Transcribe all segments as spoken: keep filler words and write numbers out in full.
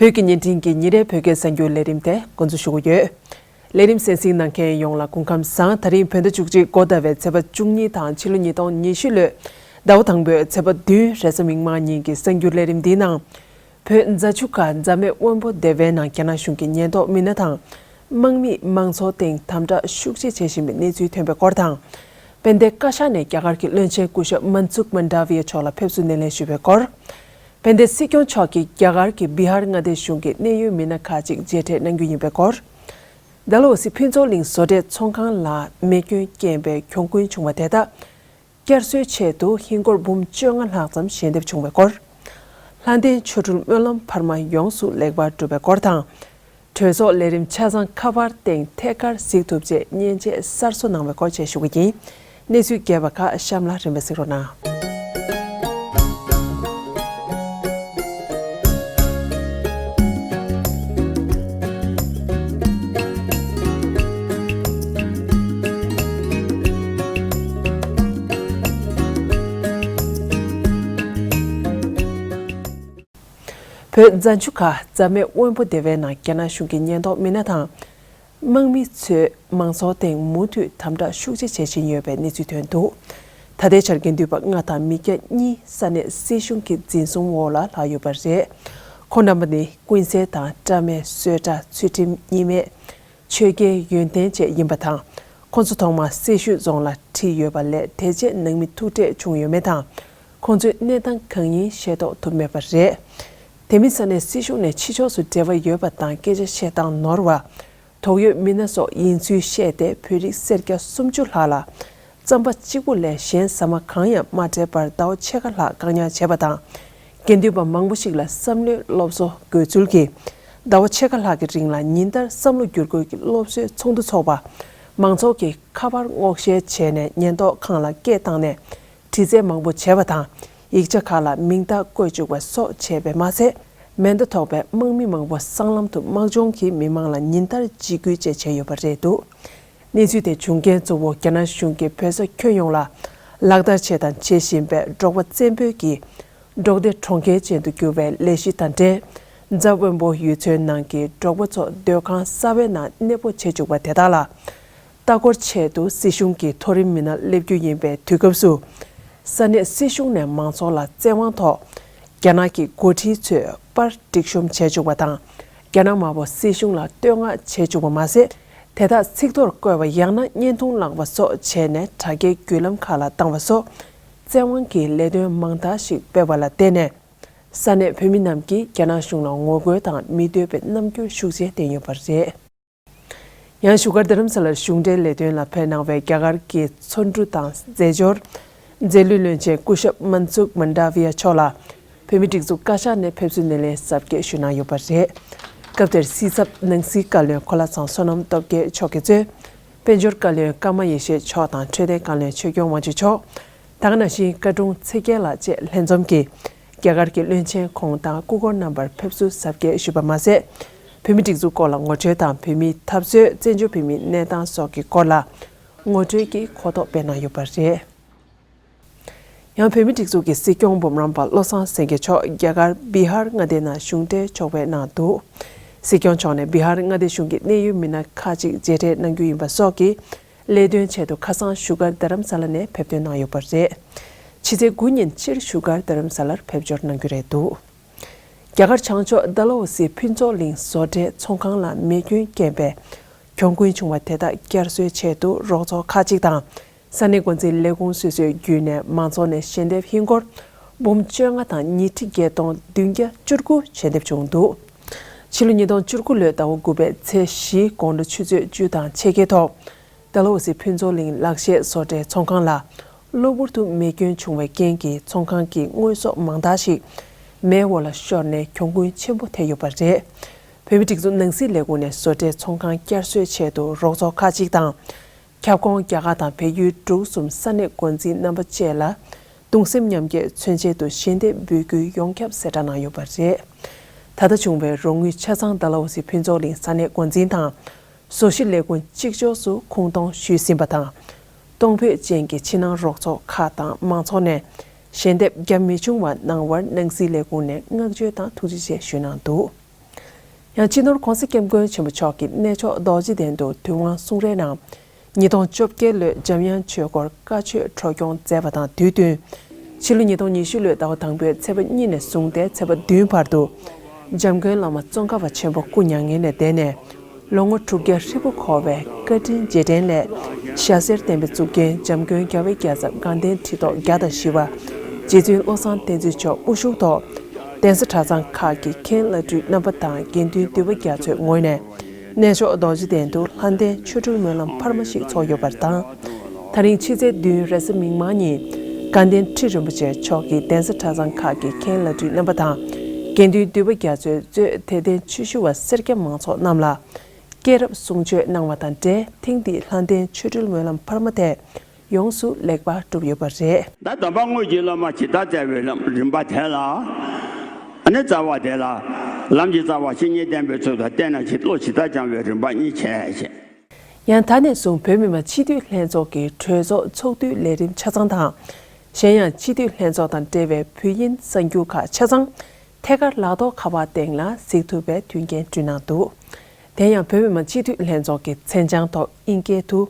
བོད་ཀྱི་བརྙན་འཕྲིན་གྱི་ཉིན་རེའི་བོད་སྐད་གསར་འགྱུར་ལས་རིམ་དེ་འགོ་འཛུགས་ཞུ་གི་ཡོད། ལས་རིམ་གསན་གཟིགས་གནང་མཁན་ཡོངས་ལ་སྐུ་ཁམས་བཟང་། ད་རིང་བོད་ཟླ་བཅུ་གཅིག་འགོ་ཟླ་བའི་ཚེས་པ་བཅུ་གཉིས་དང་ཕྱི་ལོ་ཉིས་སྟོང་ཉི་ཤུ་ལོའི་ཟླ་བ་དང་པོའི་ཚེས་པ་བདུན་རེས་གཟའ་མིག་དམར་ཉིན་གྱི་གསར་འགྱུར་ལས་རིམ་འདིའི་ནང་། བོད་རྫ་ཆུ་ཁ་རྫ་སྨད་དབོན་པོ་སྡེ་བའི་ནང་རྒྱ་ནག་གཞུང་གི་ཉེན་རྟོག་མི་སྣ་དང་། དམག་མིས་མང་ཚོགས་སྟེང་དམ་དྲག་ཤུགས་ཆེ་བྱེད་བཞིན་པའི་གནས་ཚུལ་ཐོན་པའི་སྐོར་དང་། དཔལ་ལྡན་བཀའ་ཤག་ནས་རྒྱ་གར་གྱི་བློན་ཆེན་སྐུ་ཞབས་མན་སུཁ་མན་ཌ་བི་ཡ་མཆོག་ལ་ཕེབས་བསུ་སྣེ་ལེན་ཞུས་པའི་སྐོར། དཔལ་ལྡན་སྲིད་སྐྱོང་མཆོག་གིས་རྒྱ་གར་གྱི་བི་ཧར་མངའ་སྡེ་གཞུང་གི་གནད་ཡོད་མི་སྣ་ཁག་ཅིག་མཇལ་འཕྲད་གནང་རྒྱུ་ཡིན་པའི་སྐོར། ཌལ་ཧོ་སི་ཕུན་ཚོགས་གླིང་བཟོ་གྲྭའི་ཚོང་ཁང་ལ་མེ་སྐྱོན་རྐྱེན་པས་གྱོང་གུན་བྱུང་བ་དེ་དག་བསྐྱར་གསོའི་ཆེད་དུ་ཧིན་སྒོར་འབུམ་བཅོ་ལྔ་ལྷག་ཙམ་ཞལ་འདེབས་བྱུང་བའི་སྐོར། ལྷ་ལྡན་ཆོ་འཕྲུལ་སྨོན་ལམ་འཕར་མ་ཡོངས་སུ་ལེགས་པར་གྲུབ་པའི་སྐོར་དང་། གྲོས་ཚོགས་ལས་རིམ་ཆ་ཚང་ཁ་པར་སྟེང་ཐད་ཀར་གཟིགས་ཐུབ་ཆེད་མཉེན་ཆས་གསར་བཟོ་གནང་བའི་སྐོར་བཅས་ཞུ་གི་ཡིན། གནས་ཚུལ་རྒྱས་པ་ཁག་གཤམ་ལ་རིམ་པས་གཟིགས་རོགས་གནང་། བོད་རྫ་ཆུ་ཁ་རྫ་སྨད་དབོན་པོ་སྡེ་བའི་ནང་རྒྱ་ནག་གཞུང་གི་ཉེན་རྟོག་མི་སྣ་དང་། དམག་མི་ཚོས་མང་ཚོགས་སྟེང་མུ་མཐུད་དམ་དྲག་ཤུགས་ཆེ་བྱེད་བཞིན་ཡོད་པའི་གནས་ཚུལ་ཐོན་འདུག་ད་ལྟའི་ཆར་དགེ་འདུན་པ་ལྔ་དང་མི་སྐྱ་གཉིས་ས་གནས་སྲིད་གཞུང་གི་འཛིན་བཟུང་འོག་ལ་ལྷག་ཡོད་པ་རེད། ཁོང་རྣམ་པ་ནི་ཀུན་གསལ་དང་བཀྲ་མེད། བསོད་གྲགས། ཚུལ་ཁྲིམས། གཉིས་མེད། ཆོས་རྒྱལ། ཡོན་ཏན་བཅས་ཡིན་པ་དང་། ཁོང་ཚོ་ཐོག་མར་སེར་ཤུལ་རྫོང་ལ་ཁྲིད་ཡོད་པ་ལས་དེ་རྗེས་ནང་མི་ཐུག་འཕྲད་བྱུང་ཡོད་མེད་དང་། ཁོང་ཚོའི་གནས་སྟངས་གང་ཡིན་ཤེས་རྟོགས་ཐུབ་མེད་པ་རེད། དེ་མིན་ས་གནས་སྲིད་གཞུང་ནས་ཕྱི་ཕྱོགས་སུ་འབྲེལ་བ་ཡོད་པ་དང་སྐད་ཆ་བཤད་སྟངས་ནོར་བ། དོགས་ཡོད་མི་སྣ་སོགས་ཡིན་ཚུལ་བཤད་དེ་བོད་རིགས་སེར་སྐྱ་སུམ་ཅུ་ལྷག་ལ། རྩམ་པ་གཅིག་པུ་ལས་གཞན་ཟ་མ་གང་ཡང་མ་སྤྲད་པར་ཟླ་བ་ཕྱེད་ཀ་ལྷག་བཀག་ཉར་བྱས་པ་དང་། དགེ་འདུན་པ་མང་པོ་ཞིག་ལ་བསམ་བློའི་སློབ་གསོ་དགོས་ཚུལ་གྱིས། ཟླ་བ་ཕྱེད་ཀ་ལྷག་གི་རིང་ལ་ཉིན་ལྟར་བསམ་བློ་བསྒྱུར་དགོས་ཀྱི་སློབ་གསོའི་ཚོགས་འདུ་འཚོགས་པ། མང་ཚོགས་ཀྱིས་ཁ་པར་སྔོག་བཤེར་བྱས་ནས་ཉེན་རྟོག་ཁང་ལ་སྐད་བཏང་ནས། དྲི་རྩད་མང་པོ་བྱས་པ་དང་། ཡིག་ཆ་ཁག་ལ་མིང་རྟགས་བཀོད་བཅུག་པ་སོགས་བྱས་པས་མ་ཚད། མེ་མདའ་ཐོགས་པའི་དམག་མི་མང་པོ་སྲང་ལམ་དུ་དམག་སྦྱོང་གིས་མི་མང་ལ་ཉིན་ལྟར་འཇིགས་སྐུལ་བཅས་བྱས་ཡོད་པ་རེད་འདུག་གནས་ཚུལ་དེ་བྱུང་རྐྱེན་གཙོ་བོ་རྒྱ་ནག་གཞུང་གིས་བོད་ས་ཁྱོན་ཡོངས་ལ་ལག་བསྟར་བྱས་དང་བྱེད་བཞིན་པའི་འབྲོག་པ་བཙན་སྤོལ་གྱི་འབྲོག་སྡེ་གྲོང་ཁྱེར་ཅན་དུ་བསྒྱུར་བའི་ལས་གཞི་དང་འབྲེལ། རྫ་དབོན་པོ་ཡུལ་ཚོའི་ནང་གི་འབྲོག་པ་ཚོ་སྡོད་ཁང་གསར་པའི་ནང་གནས་སྤོ་བྱེད་བཅུག་པ་དེ་དག་ལ། ལྟ་སྐོར་ཆེད་དུ་སྲིད་གཞུང་གི་མཐོ་རིམ་མི་སྣ་སླེབས་རྒྱུ་ཡིན་པའི་དུས་སྐབས་སུ། ས་གནས་སྲིད་གཞུང་ནས་མང་ཚོགས་ལ་བཙན་དབང་ཐོག་རྒྱ་ནག་གི་འགོ་ཁྲིད་ཚོས་པར་སྒྲིག་གཤོམ་བྱེད་བཅུག་པ་དང་། རྒྱ་ནག་དམར་པོ་སྲིད་གཞུང་ལ་བསྟོད་བསྔགས་བྱེད་བཅུག་པ་མ་ཟད། དེ་དག་ཚིག་ཐོར་བཀོད་པ་ཡང་ན་བརྙན་ཐུང་བླངས་པ་སོགས་བྱས་ནས་དྲ་རྒྱའི་བརྒྱུད་ལམ་ཁག་ལ་བཏང་བ་སོགས། བཙན་དབང་གི་ལས་དོན་མང་དག་ཞིག་སྤེལ་བ་ལ་བརྟེན་ནས། ས་གནས་བོད་མི་རྣམས་ཀྱིས་རྒྱ་ནག་གཞུང་ལ་ངོ་རྒོལ་དང་མི་འདོད་པའི་རྣམ་འགྱུར་ཤུགས་ཆེ་བསྟན་ཡོད་པ་རེད། ཡང་བཞུགས་སྒར་རྡ་རམ་ས་ལར་གཞུང་འབྲེལ་ལས་དོན་ལ་ཕེབས་གནང་བའི་རྒྱ་གར་གྱི་ཚོན་གྲུ་དང་རྫས་སྦྱོར་རྫས་ལུད་བློན་ཆེན་སྐུ་ཞབས་མན་སུཁ་མན་ཌ་བི་ཡ་མཆོག་ལ་བོད་མིའི་སྒྲིག་འཛུགས་བཀའ་ཤག་ནས་ཕེབས་བསུ་སྣེ་ལེན་གཟབ་རྒྱས་ཞུས་གནང་ཡོད་པ་རེད། སྐབས་དེར་སྲིད་ཚབ་ནང་སྲིད་བཀའ་བློན་གོ་ལ་ཚང་བསོད་ནམས་སྟོབས་རྒྱལ་མཆོག་གིས་གཙོས་དཔལ་འབྱོར་བཀའ་བློན་ཀརྨ་ཡེ་ཤེས་མཆོག་དང་འཕྲོད་བསྟེན་བཀའ་བློན་ཆོས་སྐྱོང་དབང་ཕྱུག་མཆོག་ད་ག་ནང་བཞིན་བཀའ་དྲུང་ཚེ་རྒྱལ་ལགས་བཅས་ལྷན་འཛོམས་ཀྱིས་རྒྱ་གར་གྱི་བློན་ཆེན་ཁོང་དང་སྐུ་འཁོར་རྣམ་པར་ཕེབས་བསུ་གཟབ་རྒྱས་ཞུས་པ་མ་ཟད། བོད་མིའི་སྒྲིག་འཛུགས་སྐོར་ལ་ངོ་སྤྲོད་དང་བོད་མིའི་འཐབ་རྩོད། བཙན་བྱོལ་བོད་མིའི་གནས་སྟངས་སོགས་ཀྱི་སྐོར་ལ་ངོ་སྤྲོད་ཀྱི་གོ་རྟོགས་སྤེལ་གནང་ཡོད་པ་རེད། ཡང་བོད་མིའི་སྒྲིག་འཛུགས་ཀྱི་སྲིད་སྐྱོང་འབུམ་རམས་པ་བློ་བཟང་སེང་གེ་མཆོག་རྒྱ་གར་བི་ཧར་མངའ་སྡེའི་ནང་གཞུང་འབྲེལ་ཕྱོགས་ཕེབས་གནང་འདུག་སྲིད་སྐྱོང་མཆོག་ནས་བི་ཧར་མངའ་སྡེ་གཞུང་གི་གནད་ཡོད་མི་སྣ་ཁག་ཅིག་མཇལ་འཕྲད་གནང་རྒྱུ་ཡིན་པ་སོགས་ཀྱི་ལས་དོན་ཆེད་དུ་ཁ་སང་བཞུགས་སྒར་རྡ་རམ་ས་ལ་ནས་ཕེབས་ཐོན་གནང་ཡོད་པ་རེད། ཕྱི་ཚེས་དགུ་ཉིན་སྤྱིར་བཞུགས་སྒར་རྡ་རམ་ས་ལར་ཕེབས་འབྱོར་གནང་རྒྱུ་རེད་འདུག་རྒྱ་གར་བྱང་ཕྱོགས་ཌལ་ཧོ་སི་ཕུན་ཚོགས་གླིང་བཟོ་གྲྭའི་ཚོང་ཁང་ལ་མེ་སྐྱོན་རྐྱེན་པས་གྱོང་གུན་བྱུང་བ་དེ་དག་བསྐྱར་གསོའི་ཆེད་དུ་རོགས་ཚོགས་ཁག་ཅིག་དང་། ས་གནས་འགོ་འཛིན་ལས་ཁུངས་སོ་སོའི་བརྒྱུད་ནས་མང་ཚོགས་ནས་ཞལ་འདེབས་ཧིན་སྒོར་འབུམ་བཅོ་ལྔ་དང་ཉིས་ཁྲི་བརྒྱད་སྟོང་བདུན་བརྒྱ་བཅུ་དགུ་ཞལ་འདེབས་བྱུང་འདུག་ཕྱི་ལོ་ཉིས་སྟོང་བཅུ་དགུ་ལོའི་ཟླ་བ་དགུ་པའི་ཚེས་བཞི་དགོང་དྲོ་ཆུ་ཚོད་བཅུ་དང་ཕྱེད་ཀའི་ཐོག་ཌལ་ཧོ་སི་ཕུན་ཚོགས་གླིང་ལག་ཤེས་བཟོ་གྲྭའི་ཚོང་ཁང་ལ་གློ་བུར་དུ་མེ་སྐྱོན་བྱུང་བའི་རྐྱེན་གྱིས་ཚོང་ཁང་གི་དངོས་ཟོག་མང་དག་ཞིག་མེའི་འོག་ལ་ཤོར་ནས་གྱོང་གུན་ཆེན་པོ་ཐེབས་ཡོད་པ་རེད། བོད་མིའི་སྒྲིག་འཛུགས་ནང་སྲིད་ལས་ཁུངས་ནས་བཟོ་གྲྭའི་ཚོང་ཁང་བསྐྱར་གསོའི་ཆེད་དུ་རོགས་ཚོགས་ཁག་ཅིག་དང་། ཁྱབ་ཁོངས་རྒྱ་གར་དང་བལ་ཡུལ་འབྲུག་གསུམ་ས་གནས་འགོ་འཛིན་རྣམ་པ་བཅས་ལ་གདུང་སེམས་མཉམ་སྐྱེད་མཚོན་ཆེད་དུ་ཞལ་འདེབས་འབུལ་རྒྱུའི་ཡོངས་ཁྱབ་གསལ་བསྒྲགས་གནང་ཡོད་པ་རེད། ད་ལྟ་བྱུང་བའི་རོགས་དངུལ་ཆ་ཚང་ཌལ་ཧོ་སི་ཕུན་ཚོགས་གླིང་ས་གནས་འགོ་འཛིན་དང་། བཟོ་གཞིས་ལས་ཁུངས་གཅིག་ལྕོགས་སུ་ཁུངས་གཏོང་ཞུས་ཟིན་པ་དང་། གཏོང་ཕོད་ཅན་གྱི་ཕྱི་ནང་རོགས་ཚོགས་ཁག་དང་མང་ཚོགས་ནས་ཞལ་འདེབས་རྒྱ་མི་ཆུང་བ་གནང་བར་ནང་སྲིད་ལས་ཁུངས་ནས་བསྔགས་བརྗོད་དང་ཐུགས་རྗེ་ཆེ་ཞུས་གནང་འདུག་ཡང་སྤྱི་ནོར་༧གོང་ས་༧སྐྱབས་མགོན་ཆེན་པོ་མཆོག་གིས་གནས་མཆོག་རྡོ་རྗེ་གདན་དུ་དུས་དབང་གསུང་རེའི་ནང་།་ཉིས་སྟོང་བཅོ་བརྒྱད་ལོའི་འཇམ་དབྱངས་ཆོས་སྐོར་བཀའ་ཆོས་འཕྲོ་སྐྱོང་མཛད་པ་དང་དུས་མཐུན། ཕྱི་ལོ་ཉིས་སྟོང་ཉི་ཤུ་ལོའི་ཟླ་བ་དང་པོའི་ཚེས་པ་གཉིས་ནས་བཟུང་སྟེ་ཚེས་པ་བདུན་བར་དུ། འཇམ་མགོན་བླ་མ་ཙོང་ཁ་པ་ཆེན་པོ་སྐུ་མྱ་ངན་ལས་འདས་ནས། ལོ་ངོ་དྲུག་བརྒྱ་ཧྲིལ་པོ་འཁོར་བའི་བཀའ་དྲིན་རྗེས་དྲན་ལས། ཞྭ་སེར་བསྟན་པའི་གཙུག་རྒྱན་འཇམ་མགོན་རྒྱལ་བའི་རྒྱལ་ཚབ་དགའ་ལྡན་ཁྲི་ཐོག་བརྒྱ་དང་བཞི་པ། རྗེ་བཙུན་བློ་བཟང་བསྟན་འཛིན་མཆོག་དབུ་བཞུགས་ཐོག་གདན་ས་གྲྭ་ཚང་ཁག་གི་མཁན་བླ་སྤྲུལ་རྣམ་པ་དང་དགེ་འདུན་འདུས་པ་རྒྱ་མཚོའི་ངོས་ནས། གནས་མཆོག་རྡོ་རྗེ་གདན་དུ་ལྷ་ལྡན་ཆོ་འཕྲུལ་སྨོན་ལམ་འཕར་མ་ཞིག་ཚོགས་ཡོད་པ་དང་། ད་རིང་ཕྱི་ཚེས་བདུན་རེས་གཟའ་མིག་དམར་ཉིན། དགའ་ལྡན་ཁྲི་རིན་པོ་ཆེ་མཆོག་གིས་གདན་ས་གྲྭ་ཚང་ཁག་གི་མཁན་བླ་སྤྲུལ་རྣམ་པ་དང་། དགེ་འདུན་འདུས་པ་རྒྱ་མཚོའི་གཙོས་དད་ལྡན་ཆོས་ཞུ་བ་སེར་སྐྱ་མང་ཚོགས་རྣམས་ལ། སྐྱེས་རབས་གསུང་ཆོས་གནང་བ་དང་འབྲེལ། ཐེངས་འདིའི་ལྷ་ལྡན་ཆོ་འཕྲུལ་སྨོན་ལམ་འཕར་མ་དེ། ཡོངས་སུ་ལེགས་པར་གྲུབ་ཡོད་པ་རེད། ད་སྡོམ་པ་དངོས་ཀྱི་སློབ་མ་ཇི་ལྟར་བཙལ་བའི་ལམ་རིམ་པ་དེ་ལ། ཨ་ནི་རྩ་བ་དེ་ལ། ལམ་གྱི་རྩ་བ་བཤེས་གཉེན་བསྟེན་པའི་ཚུལ་དང་བསྟེན་ནས་ཀྱི་བློ་ཇི་ལྟར་སྦྱང་བའི་རིམ་པ་གཉིས་བྱས་བྱས། ཡང་ད་ནས་བཟུང་བོད་མི་མང་སྤྱི་འཐུས་ལྷན་ཚོགས་ཀྱི་གྲོས་ཚོགས་ཚོགས་དུས་ལས་རིམ་ཆ་ཚང་དང་། གཞན་ཡང་སྤྱི་འཐུས་ལྷན་ཚོགས་དང་འབྲེལ་བའི་བོད་དབྱིན་གསར་འགྱུར་ཁག་ཆ་ཚང་ཐད་ཀར་ལག་ཐོག་ཁ་པར་སྟེང་ལ་གཟིགས་ཐུབ་པའི་མཐུན་རྐྱེན་བསྐྲུན་གནང་འདུག་དེ་ཡང་བོད་མི་མང་སྤྱི་འཐུས་ལྷན་ཚོགས་ཀྱི་མཚན་བྱང་ཐོག་དབྱིན་སྐད་དུ།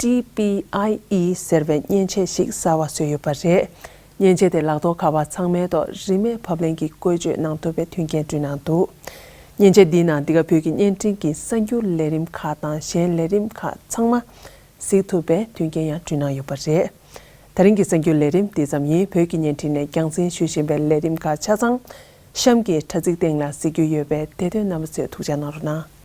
ཊི་པི་ཨའི་ཨི་ཟེར་བའི་མཉེན་ཆས་ཤིག་གསར་བ་བཟོས་ཡོད་པ་རེད། མཉེན་ཆས་དེ་ལག་ཐོག་ཁ་པར་ཚང་མའི་ཐོག་རིན་མེད་ཕབ་ལེན་གྱིས་བཀོལ་སྤྱོད་གནང་ཐུབ་པའི་མཐུན་རྐྱེན་བསྐྲུན་གནང་འདུག་མཉེན་ཆས་འདིའི་ནང་འདི་ག་བོད་ཀྱི་བརྙན་འཕྲིན་གྱི་གསར་འགྱུར་ལས་རིམ་ཁག་དང་གཞན་ལས་རིམ་ཁག་ཚང་མ་གཟིགས་ཐུབ་པའི་མཐུན་རྐྱེན་ཡང་བསྐྲུན་གནང་ཡོད་པ་རེད། ད་རིང་གི་གསར་འགྱུར་ལས་རིམ་འདི་ཙམ་ཡིན། བོད་ཀྱི་བརྙན་འཕྲིན་ནས་རྒྱང་སྲིང་ཞུ་བཞིན་པའི་ལས་རིམ་ཁག་ཆ་ཚང་གཤམ་གྱི་དྲ་ཚིགས་སྟེང་ལ་གཟིགས་རྒྱུ་ཡོད་པས་དེ་དོན་རྣམ་པ་ཚོས་ཐུགས་འཇགས་གནང་རོགས་གནང་།